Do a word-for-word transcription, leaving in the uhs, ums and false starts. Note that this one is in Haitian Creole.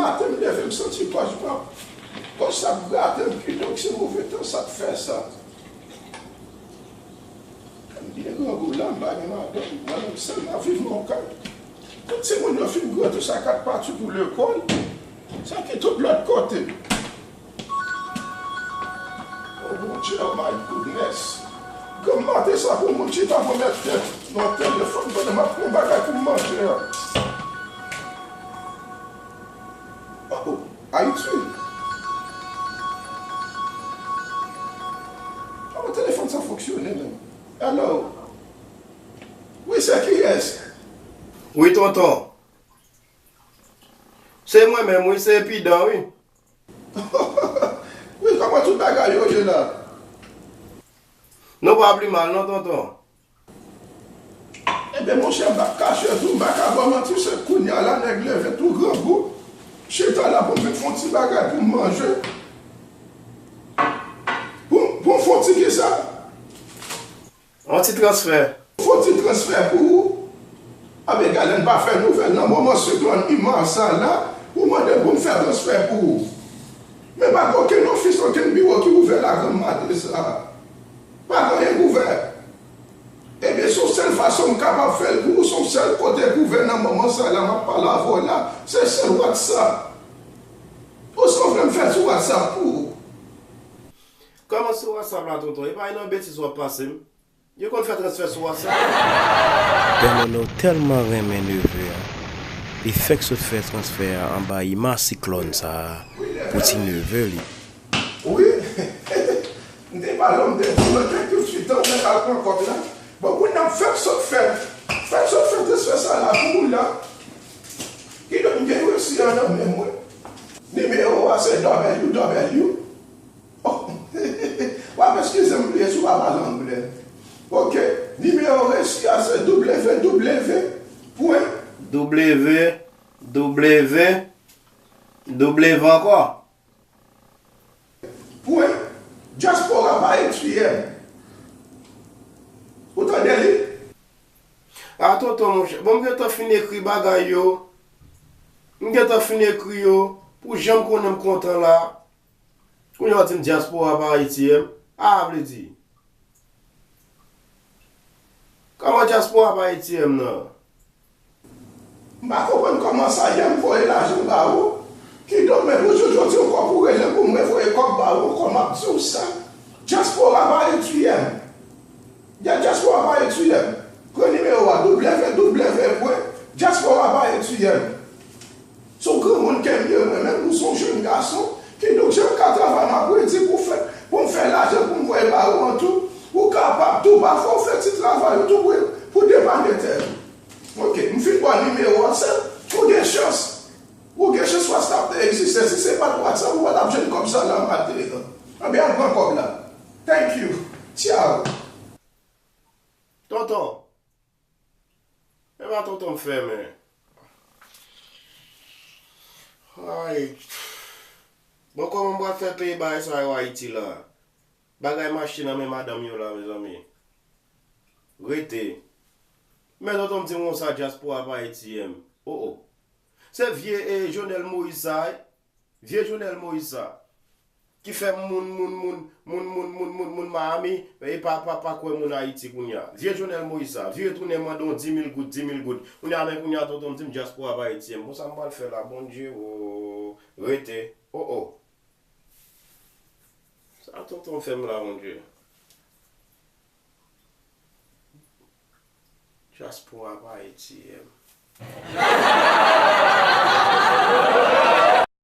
Maten m leve, m santi gòj m ap, gòj sa ap grate m, kidonk se move tan sa k fè sa. M byen grangou la, m pa gen madanm, mwen menm sèl m ap viv nan yon kay. Tout timoun yo fin gran, tout sa kat pati pou lekòl. Sa ki tout lòt kote. Oh Bondye, oh my goodness. Granm maten sa pou moun chita pou mèt tèt nan telefòn pandan m ap pran bagay pou m manje a. Oh, Ayiti. Kòman telefòn sa fonksyone menm? Hello? Wi, se kiyès? Wi, tonton. Se mwen menm, wi, se Pidan, wi. Wi, kòman tout bagay yo ye la? Nou pa pli mal, non, tonton. Ebyen, monchè, m p ap kache tou, m pa ka ba w manti, se kounye a la, nèg leve tou grangou, chita la pou m vin fè yon ti bagay pou m manje. Pou, pou m fè yon ti kisa? Yon ti transfè. Fè yon ti transfè pou ou? Anben, gade, n pa fè nouvèl nan moman siklòn Irma sa la, ou mande pou m fè transfè pou ou. Men pa gen okenn ofis, okenn biwo ki ouvè la granm maten sa. Pa gen anyen k ouvè. Ebyen, se yon sèl fason m kapab fè l pou ou, se yon sèl kote k ouvè nan moman sa la m ap pale avè w la, se sèl WhatsApp. Ou si w vle m fè l sou WhatsApp pou ou? Kòman sou WhatsApp la, tonton? E pa nan betiz w ap pase m? Yo konn fè transfè sou WhatsApp? Bènono tèlman renmen neve a, li fèk sot fè transfè a anba Irma siklòn sa a pou ti neve li. Wi, m te pale w, m te di w, men kèk tout swit an, ou mèt al pran kòb la. Bon, kounye a m fèk sot fè, fèk sot fè transfè sa la pou ou la. Kidonk, m gen resi an nan men mwen. Nimewo a se W W W. Oh, w ap eskize m, m bliye si w pa pale anglè. Ok, nimewo resi a se W W W pwen. W W W, W ankò. Pwen diaspora pa A T M. Ou tande li? A, tonton, monchè. Bon, m gentan fin ekri bagay yo. M gentan fin ekri yo. Pou jan m konnen m kontan la. Kounye a w di m diaspora pa A T M. A, vle di. Kòman diaspora pa A T M nan? M pa konprann kòman sa ye, m voye lajan ba ou. Kidonk, men pou jou jodi ankò pou rele pou mwen voye kòb ba ou ankò, m ap di w sa. Diaspora pa A T M. Dya-, diaspora pa A T M. Pran nimewo a, W W W pwen diaspora pa A T M. Se yon granmoun ke m ye, mwen menm, ou se yon jèn gason. Kidonk, jan m ka travay, m ap redi pou fè, pou m fè lajan, pou m voye ba ou an tou. Ou kapab tou, pafwa, ou fè ti travay ou tou pou, pou depann de tè. Ok, m fin ba w nimewo a, sèl, ou gen chans. Ou gen chans WhatsApp te egziste. Si se pa t WhatsApp, ou pa t ap jwenn kòb sa la maten an. Anben, al pran kòb la. Thank you. Ciao. Tonton. E pa tonton m fèmen. Ay. Bon, kòman m pral fè peye bagay sa yo Ayiti la? Bagay m achte nan men madanm yo la, mezanmi. Rete. Men tonton m di m konsa, diaspora pa A T M. O, o. Se vye, e, Jovenel Moïse sa, wi. Vye Jovenel Moïse sa. Ki fè moun, moun, moun, moun, moun, moun, moun, moun Miami, e pa, pa, pa kwè moun Ayiti kounye a. Vye Jovenel Moïse sa. Vire tounen mande yon di mil goud, di mil goud. Kounye a, men kounye a, tonton m di m diaspora pa A T M. Bon, sa m pral fè la, Bondye, o, rete. O, o. Sa tonton fè m la, Bondye. Diaspora pa A T M.